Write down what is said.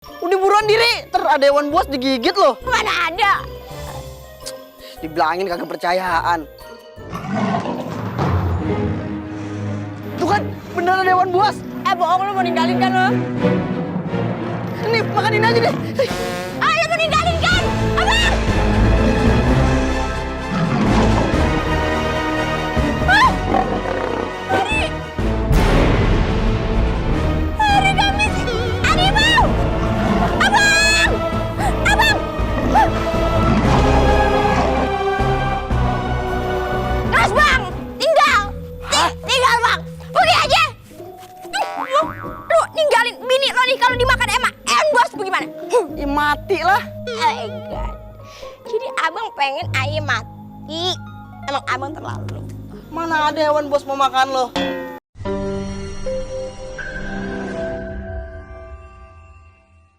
Udah buruan diri, ada hewan buas digigit loh. Mana ada? Dibilangin kagak percayaan. Tuh kan, beneran ada hewan buas. Bohong, lu mau ninggalin kan lo? Nih, makanin aja deh. Ah, lu mau ninggalin kan? Abang! Ah! Hari! Hari Kamis! Harimau! Abang! Abang! Gas, Bang! Tinggal! Tinggal, Bang! Pergi aja! Lu ninggalin bini lo nih kalau dimakan emak. Bos bagaimana? Ya mati lah. Oh God. Jadi abang pengen ayam mati. Emang abang terlalu. Mana ada hewan buas mau makan lo?